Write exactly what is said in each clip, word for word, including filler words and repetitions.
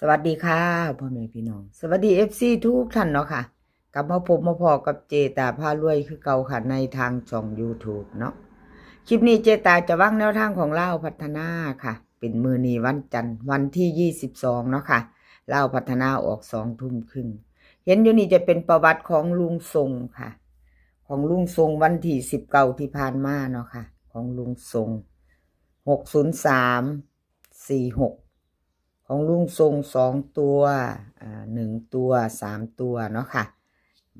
สวัสดีค่ะพ่อแม่พี่น้อง สวัสดี เอฟซี ทุกท่านเนาะค่ะ กลับมาพบมาพ้อกับเจตาพารวยคือเก่าค่ะ ในทางช่อง YouTube เนาะ คลิปนี้เจตาจะวางแนวทางของลาวพัฒนาค่ะ เป็นมื้อนี้วันจันทร์ วันที่ ยี่สิบสอง เนาะค่ะ ลาวพัฒนาออกสองทุ่มครึ่ง เห็นอยู่นี่จะเป็นประวัติของลุงทรงค่ะ ของลุงทรงวันที่ สิบเก้า ที่ผ่านมาเนาะค่ะ ของลุงทรง หกศูนย์สาม สี่หก ของลุงทรงสองตัว อ่า หนึ่งตัว สามตัวเนาะค่ะ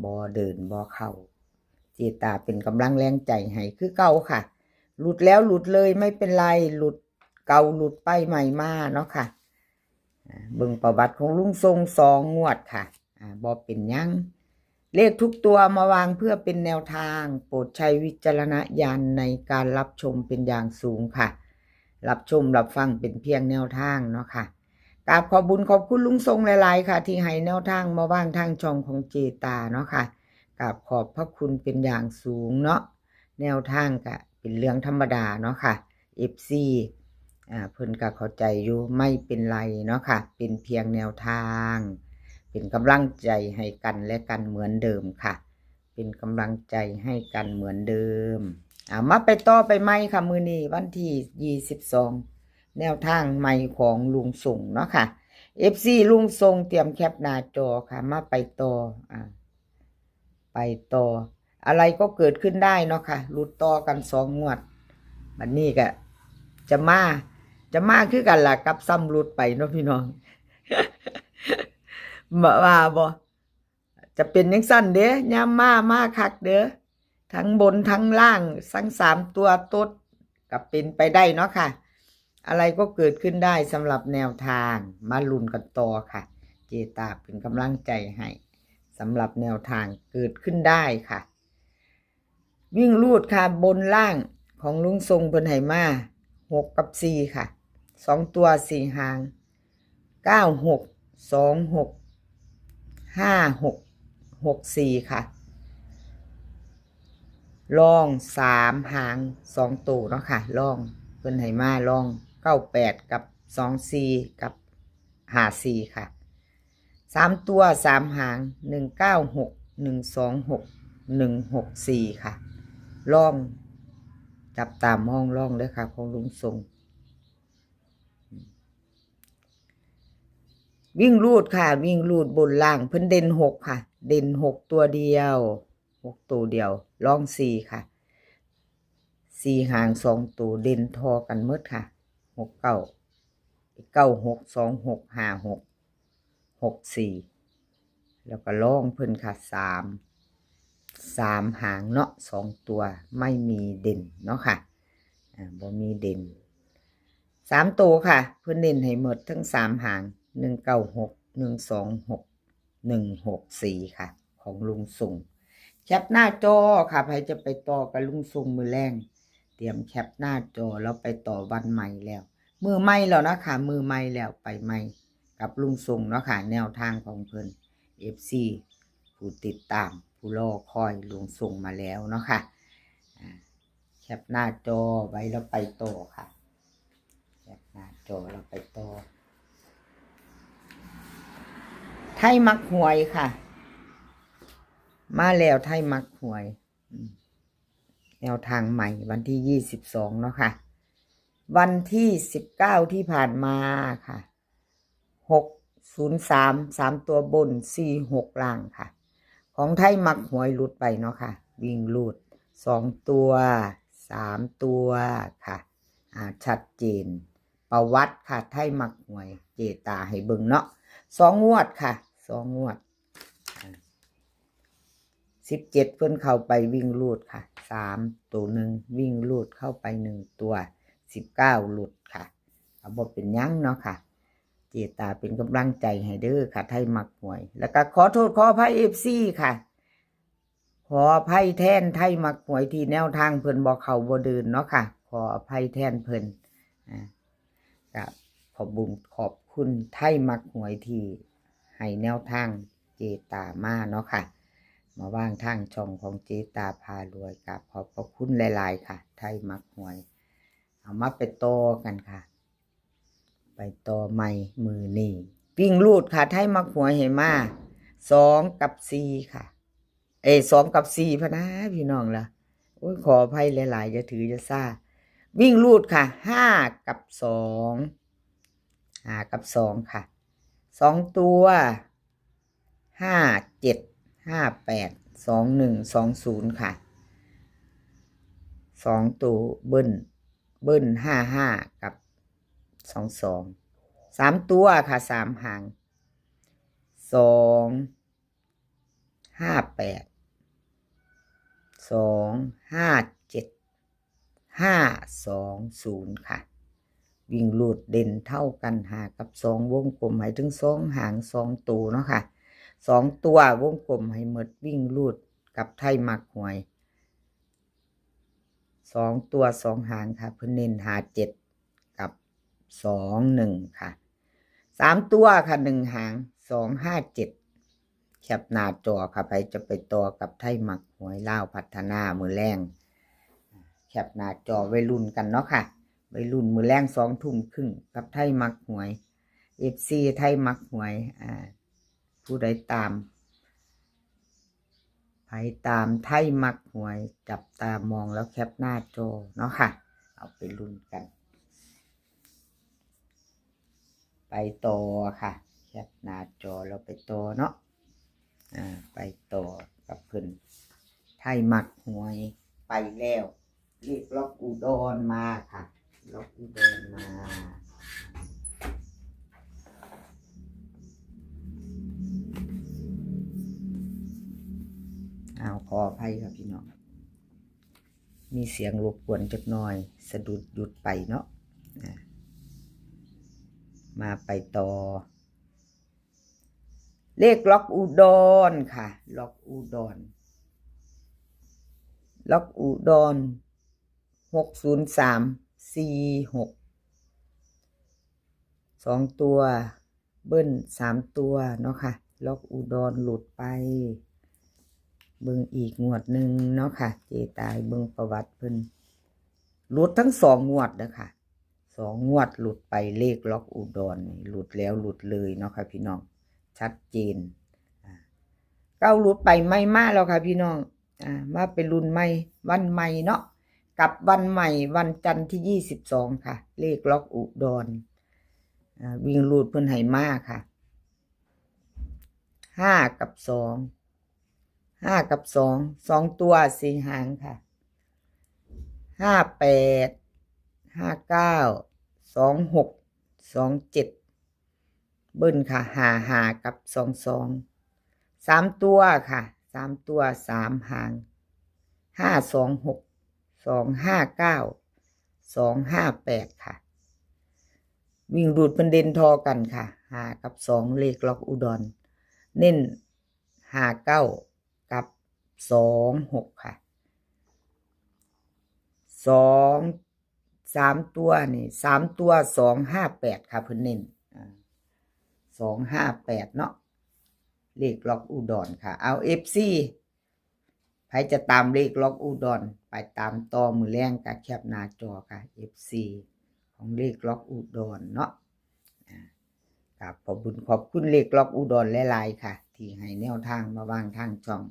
บ่เดินบ่เข้า เจตาเป็นกำลังแรงใจให้คือเก่าค่ะ หลุดแล้วหลุดเลยไม่เป็นไร หลุดเก่าหลุดไปใหม่มาเนาะค่ะ อ่า เบิ่งประวัติของลุงทรงสองงวดค่ะ อ่า บ่เป็นหยัง เลขทุกตัวมาวางเพื่อเป็นแนวทาง โปรดใช้วิจารณญาณในการรับชมเป็นอย่างสูงค่ะ รับชมรับฟังเป็นเพียงแนวทางเนาะค่ะ กราบขอบบุญขอบคุณลุงทรงหลายๆค่ะ ที่ให้แนวทางมาวางทางช่องของเจตาเนาะค่ะ กราบขอบพระคุณเป็นอย่างสูงเนาะ แนวทางก็เป็นเรื่องธรรมดาเนาะค่ะ เอฟซี อ่า เพิ่นก็เข้าใจอยู่ ไม่เป็นไรเนาะค่ะ เป็นเพียงแนวทาง เป็นกำลังใจให้กันและกันเหมือนเดิมค่ะ เป็นกำลังใจให้กันเหมือนเดิม อ่า มาไปต่อไปใหม่ค่ะ มื้อนี้วันที่ ยี่สิบสอง แนวทางใหม่ของลุงทรงเนาะค่ะ เอฟซี ลุงทรงเตรียมแคปหน้าจอค่ะ มาไปต่อ อ่า ไปต่อ อะไรก็เกิดขึ้นได้เนาะค่ะ หลุดต่อกันสองงวด บัดนี้ก็จะมา จะมาคือกันล่ะ กับซ้ำหลุดไปเนาะพี่น้อง บ่ว่าบ่ จะเป็นจังซั่นเด้ ยามมา มาคักเด้อ ทั้งบนทั้งล่าง ทั้งสามตัวโต๊ด ก็เป็นไปได้เนาะค่ะ อะไรก็เกิดขึ้นได้สำหรับแนวทาง มาลุ้นกันต่อค่ะ เจตาเป็นกำลังใจให้ สำหรับแนวทางเกิดขึ้นได้ค่ะ วิ่งรูดค่ะ บนล่างของลุงทรงเพิ่นให้มา หก กับ สี่ ค่ะ สองตัว สี่ หาง เก้า หก สอง หก ห้า หก หก สี่ ค่ะ ล่อง สาม หาง สอง ตัวเนาะค่ะ ล่อง เพิ่นให้มาล่อง เก้า แปด กับ สอง สี่ กับ ห้า สี่ ค่ะ สาม ตัว สาม หาง หนึ่ง เก้า หก หนึ่ง สอง หก หนึ่ง หก สี่ ค่ะ ล่อง จับตามองล่องเด้อค่ะ ของลุงทรง วิ่งรูดค่ะ วิ่งรูดบนล่าง เพิ่นเด่น หก ค่ะ เด่น หก ตัวเดียว หก ตัวเดียว ล่อง สี่ ค่ะ สี่ หาง สอง ตัว เด่นทอกันหมดค่ะ หก เก้า เก้า หก สอง หก ห้า หก หก สี่ แล้วก็ล่องเพิ่นค่ะ สาม สาม หางเนาะ สอง ตัว ไม่มีเด่นเนาะค่ะ อ่า บ่มีเด่น สาม ตัวค่ะ เพิ่นเน้นให้หมดทั้ง สาม หาง หนึ่ง เก้า หก หนึ่ง สอง หก หนึ่ง หก สี่ ค่ะ ของลุงทรง แคปหน้าจอค่ะ ใครจะไปต่อกับลุงทรงมื้อแลง เตรียมแคปหน้าจอแล้วไปต่อวันใหม่แล้ว มื้อใหม่แล้วนะคะ มื้อใหม่แล้ว ไปใหม่กับลุงทรงเนาะค่ะ แนวทางของเพิ่น เอฟซี ผู้ติดตาม ผู้รอคอยลุงทรงมาแล้วเนาะค่ะ อ่า แคปหน้าจอไว้แล้วไปต่อค่ะ แคปหน้าจอแล้วไปต่อ ไทยมักหวยค่ะ มาแล้วไทยมักหวย อืม แนวทางใหม่วันที่ ยี่สิบสอง เนาะค่ะ วันที่ สิบเก้า ที่ผ่านมาค่ะ หกศูนย์สาม สาม ตัวบน สี่หก ล่างค่ะ ของไทยมักหวยหลุดไปเนาะค่ะ วิ่งหลุด สอง ตัว สาม ตัวค่ะ อ่า ชัดเจน ประวัติค่ะ ไทยมักหวย เจตาให้เบิ่งเนาะ สอง งวดค่ะ สอง งวด อ่า สิบเจ็ด เพิ่นเข้าไปวิ่งหลุดค่ะ สาม ตัวหนึ่ง วิ่งหลุดเข้าไป หนึ่ง ตัว สิบเก้า หลุดค่ะ เอาบ่เป็นหยังเนาะค่ะ เจตาเป็นกำลังใจให้เด้อค่ะ ไทยมักหวย แล้วก็ขอโทษขออภัย เอฟซี ค่ะ ขออภัยแทนไทยมักหวยที่แนวทางเพิ่นบ่เข้าบ่เดินเนาะค่ะ ขออภัยแทนเพิ่น อ่า ก็ขอบบุญขอบคุณไทยมักหวยที่ให้แนวทางเจตามาเนาะค่ะ มาวางทางช่องของเจตาพารวย กราบขอบพระคุณหลายๆค่ะ ไทยมักหวย เอามาไปต่อกันค่ะ ไปต่อใหม่มื้อนี้ วิ่งรูดค่ะ ไทยมักหวยให้มา สองกับสี่ค่ะ เอ้ย สองกับสี่พะนะพี่น้องล่ะ โอ้ย ขออภัยหลายๆ อย่าถืออย่าซา วิ่งรูดค่ะ ห้ากับสอง ห้ากับสองค่ะ สองตัว ห้าเจ็ด ห้าแปด สองหนึ่ง สองศูนย์ค่ะ สองตัวเบิ้ล เบิ้ล ห้าห้า กับ สองสอง สามตัวค่ะ สามหาง สองห้าแปด สองห้าเจ็ด ห้าสองศูนย์ค่ะ วิ่งรูดเด่นเท่ากัน ห้ากับสอง วงกลมให้ถึงสองหาง สองตัวเนาะค่ะ สองตัววงกลมให้หมด วิ่งรูดกับไทยมักหวย สองตัวสองหางค่ะ เพิ่นเน้น ห้าเจ็ด กับ สองหนึ่งค่ะ สามตัวค่ะ หนึ่งหาง สองห้าเจ็ด แคปหน้าจอค่ะ ไผจะไปต่อกับไทยมักหวยลาวพัฒนามื้อแลง แคปหน้าจอไว้ลุ้นกันเนาะค่ะ ไว้ลุ้นมื้อแลง สองทุ่มครึ่ง กับไทยมักหวย เอฟซี ไทยมักหวย อ่า ผู้ใดตาม ไผตามไทยมักหวย จับตามองแล้วแคปหน้าจอเนาะค่ะ เอาไปลุ้นกัน ไปต่อค่ะ แคปหน้าจอเราไปต่อเนาะ อ่า ไปต่อกับเพิ่น ไทยมักหวยไปแล้ว เลขล็อกอุดรมาค่ะ ล็อกอุดรมา อ้าว ขออภัยครับพี่น้อง มีเสียงรบกวนจักหน่อย สะดุดหยุดไปเนาะ อ่า มาไปต่อ เลขล็อกอุดรค่ะ ล็อกอุดร ล็อกอุดร หกศูนย์สาม สี่หก สองตัว เบิ้ล สามตัวเนาะค่ะ ล็อกอุดรหลุดไป เบิ่งอีกงวดหนึ่งเนาะค่ะ เจตายเบิ่งประวัติเพิ่น หลุดทั้งสองงวดนะคะ สองงวดหลุดไป เลขล็อกอุดรนี่หลุดแล้วหลุดเลยเนาะค่ะพี่น้อง ชัดเจน อ่า เก้าหลุดไป ใหม่มาแล้วค่ะพี่น้อง อ่า มาเป็นรุ่นใหม่ วันใหม่เนาะ กับวันใหม่ วันจันทร์ที่ยี่สิบสองค่ะ เลขล็อกอุดร อ่า วิ่งรูดเพิ่นให้มาค่ะ ห้ากับสอง ห้ากับสอง สองตัวสี่หางค่ะ ห้าแปด ห้าเก้า สองหก สองเจ็ด เบิ้ลค่ะ ห้าห้า กับ สองสอง สามตัวค่ะ สามตัวสามหาง ห้าสองหก สองห้าเก้า สองห้าแปด ค่ะ วิ่งรูดเพิ่นเด่นทอกันค่ะ ห้ากับสอง เลขล็อกอุดร เน้น ห้าเก้า กับ สองหก ค่ะ สอง สามตัวนี่ สามตัว สองห้าแปด ค่ะ เพิ่นเน้น อ่า สองห้าแปด เนาะ เลขล็อกอุดรค่ะ เอา เอฟซี ไผจะตามเลขล็อกอุดร ไปตามต่อมื้อแลงก็แคปหน้าจอค่ะ เอฟซี ของเลขล็อกอุดรเนาะ อ่า กราบขอบบุญขอบคุณเลขล็อกอุดรหลายๆค่ะ ที่ให้แนวทางมาวางทางช่อง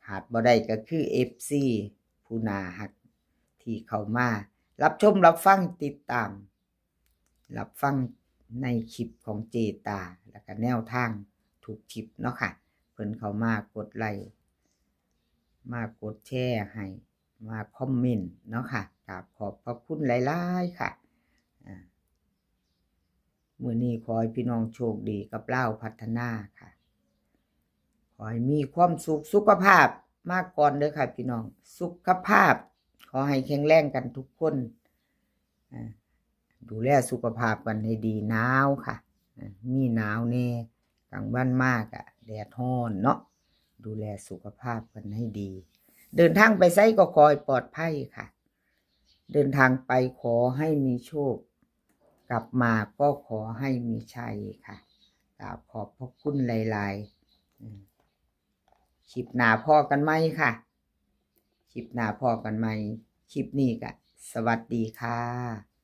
ขาดบ่ได้ก็คือ เอฟซี ผู้น่าฮัก ที่เข้ามารับชมรับฟังติดตาม รับฟังในคลิปของเจตา แล้วก็แนวทางทุกคลิปเนาะค่ะ เพิ่นเข้ามากดไลค์ มากดแชร์ให้ มาคอมเมนต์เนาะค่ะ กราบขอบพระคุณหลายๆค่ะ อ่า มื้อนี้ขอให้พี่น้องโชคดีกับลาวพัฒนาค่ะ ขอให้มีความสุข สุขภาพมาก่อนเด้อค่ะพี่น้อง สุขภาพ ขอให้แข็งแรงกันทุกคน อ่า ดูแลสุขภาพกันให้ดี หนาวค่ะ อ่า มีหนาวแน่ กลางวันมากอะแดดร้อนเนาะ ดูแลสุขภาพกันให้ดี เดินทางไปไสก็ขอให้ปลอดภัยค่ะ เดินทางไปขอให้มีโชค กลับมาก็ขอให้มีชัยค่ะ กราบขอบพระคุณหลายๆ อืม คลิปหน้าพ้อกันใหม่ค่ะ คลิปหน้าพ้อกันใหม่ คลิปนี้ก็สวัสดีค่ะ